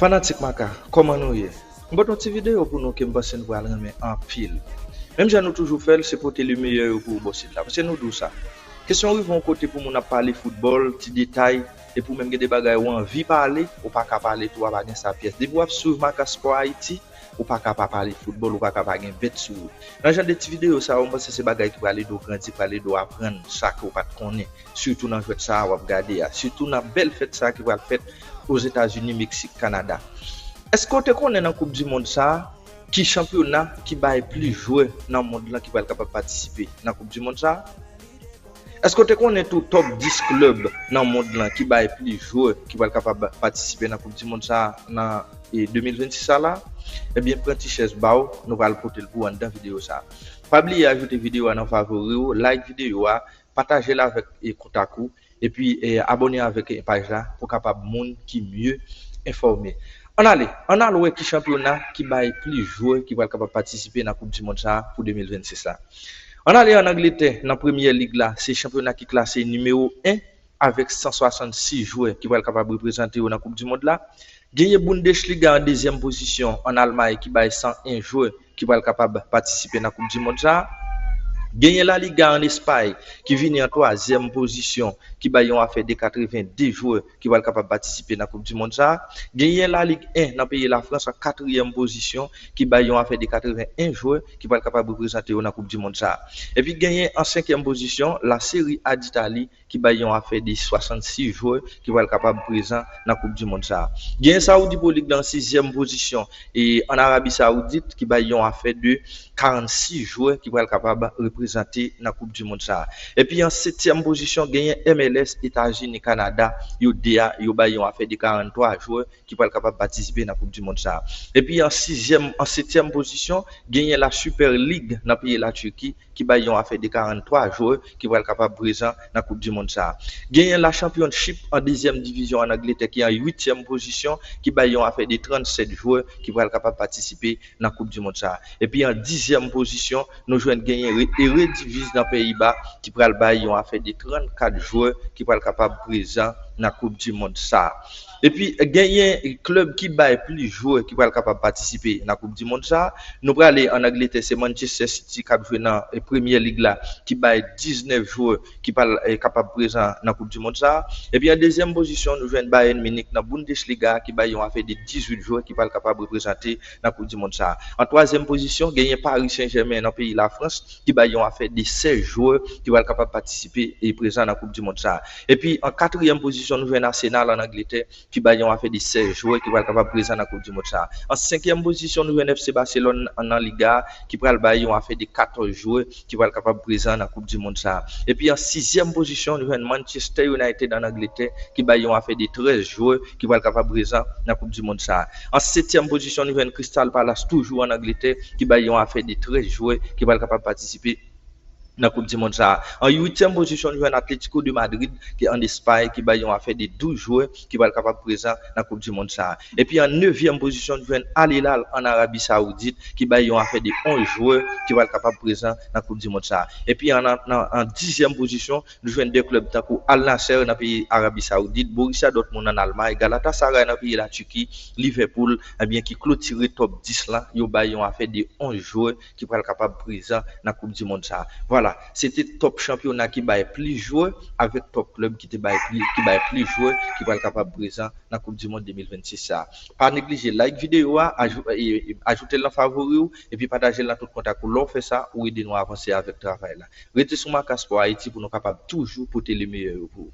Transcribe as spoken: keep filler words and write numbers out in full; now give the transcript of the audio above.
Fanatik Maka, kòman nou ye? M pote yon ti videyo pou nou ke m panse nou pral renmen anpil. Menm jan nou toujou fè l, se pote le meyè yo pou ou bò sit la. Paske nou di w sa. Kesyon rive yon kote pou moun ap pale foutbòl, ti detay, epi ou menm gen de bagay ou anvi pale, ou pa ka pale tou, w pa gen sa pyès. Depi w ap swiv Maka Sport Haïti, ou pa ka pa pale foutbòl, ou pa ka pa gen bèt sou ou. Nan jan de ti videyo sa yo, m panse se bagay ki pral ede w grandi, pral ede w aprann sa ke w pa t konnen. Sitou nan jwèt sa a w ap gade a. Sitou nan bèl fèt sa a ki pral fèt Ozetazini, Meksik, Kanada. Èske w te konnen nan Koup di Mond sa a, ki chanpyona ki bay plis jwè nan mond lan ki pral kapab patisipe nan Koup di Mond sa a? Èske w te konnen tou top dis klèb nan mond lan ki bay plis jwè ki pral kapab patisipe nan Koup di Mond sa a nan e, de mil vennsis sa la? Ebyen, pran ti chèz ba w, nou pral pote l pou w anndan videyo sa a. Pa bliye ajoute videyo a nan favori w, like videyo a, pataje l avèk e, kontak ou, epi e, abòne avèk e, paj la pou kapab moun ki mye enfòme. Ann ale, ann al wè ki chanpyona ki bay plis jwè ki pral kapab patisipe nan Koup di Mond sa a pou de mil vennsis la. Ann ale ann Angletè, nan Premyè Lig la, se chanpyona ki klase nimewo en avèk san swasannsis jwè ki pral kapab reprezante yo nan Koup di Mond la. Genyen Bundesliga an dezyèm pozisyon ann Almay ki bay san en jwè ki pral kapab patisipe nan Koup di Mond sa a. Genyen La Liga ann Espay ki vini an twazyèm pozisyon ki bay yon afè de katreven de jwè ki pral kapab patisipe nan Koup di Mond sa a. Genyen La Ligue un nan peyi Lafrans an katriyèm pozisyon ki bay yon afè de katreven en jwè ki pral kapab reprezante yo nan Koup di Mond sa a. Epi genyen an senkyèm pozisyon La Serie A d'Italie ki bay yon afè de swasannsis jwè ki pral kapab prezan nan Koup di Mond sa a. Genyen Saudi Pro League nan sizyèm pozisyon e ann Arabi Saoudit ki bay yon afè de karannsis jwè ki pral kapab reprezante nan Koup di Mond sa a. Epi an setyèm pozisyon, genyen M L S Etazini, Kanada, yo de a, yo bay yon afè de karanntwa jwè ki pral kapab patisipe nan Koup di Mond sa a. Epi an sizyèm, an setyèm pozisyon, genyen La Super League nan peyi Latiki ki bay yon afè de karanntwa jwè ki pral kapab prezan nan Koup di Mond sa a. Genyen La Championship an dezyèm divizyon ann Angletè ki an uityèm pozisyon ki bay yon afè de trannsèt jwè ki pral kapab patisipe nan Koup di Mond sa a. Epi an dizyèm pozisyon, nou jwenn genyen Re- Eredivisie nan Peyiba ki pral bay yon afè de trannkat jwè ki pral kapab prezan nan Koup di Mond sa a. Epi genyen klèb ki bay plis jwè ki pral kapab patisipe nan Koup di Mond sa a. Nou prale ann Angletè, se Manchester City k ap jwe nan e, Premyè Lig la ki bay diznèf jwè ki pral e, kapab prezan nan Koup di Mond sa a. Epi an dezyèm pozisyon, nou jwenn Bayern Munich nan Bundesliga ki bay yon afè de dizuit jwè ki pral kapab reprezante nan Koup di Mond sa a. An twazyèm pozisyon, genyen Paris Saint-Germain nan peyi Lafrans ki bay yon afè de sèz jwè ki pral kapab patisipe e prezan nan Koup di Mond sa a. Epi an katriyèm pozisyon, nou jwenn Arsenal ann Angletè ki bay yon afè de sèz jwè ki pral kapab prezan nan Koup di Mond sa a. An senkyèm pozisyon, nou jwenn F C Barcelone nan Liga a ki pral bay yon afè de katòz jwè ki pral kapab prezan nan Koup di Mond sa a. Epi an sizyèm pozisyon, nou jwenn Manchester United ann Angletè ki bay yon afè de trèz jwè ki pral kapab prezan nan Koup di Mond sa a. An setyèm pozisyon, nou jwenn Crystal Palace toujou ann Angletè ki bay yon afè de trèz jwè ki pral kapab patisipe nan Koup di Mond sa a. An uityèm pozisyon, nou jwenn Atlético de Madrid ki ann Espay ki bay yon afè de douz jwè ki pral kapab prezan nan Koup di Mond sa a. Epi an nevyèm pozisyon, nou jwenn Al Hilal ann Arabi Saoudit ki bay yon afè de onz jwè ki pral kapab prezan nan Koup di Mond sa a. Epi an, an, an dizyèm pozisyon, nou jwenn de klèb tankou Al Nassr nan peyi Arabi Saoudit, Borussia Dortmund ann Almay, Galatasaray nan peyi Latiki, Liverpool, ebyen ki klotire top dis lan, yo bay yon afè de onz jwè ki pral kapab prezan nan Koup di Mond sa a. Vwala, se te top chanpyona ki bay plis jwè avèk top klèb ki te bay pli, ki bay plis jwè ki pral kapab prezan nan Koup di Mond de mil vennsis sa a. Pa neglije like videyo a, ajou- e- e- ajoute l nan favori w, epi pataje l nan tout kontak ou. Lè w fè sa, ou ede nou avanse avèk travay la. Rete sou Maka Sport Haïti pou nou kapab toujou pote le meyè yo pou ou.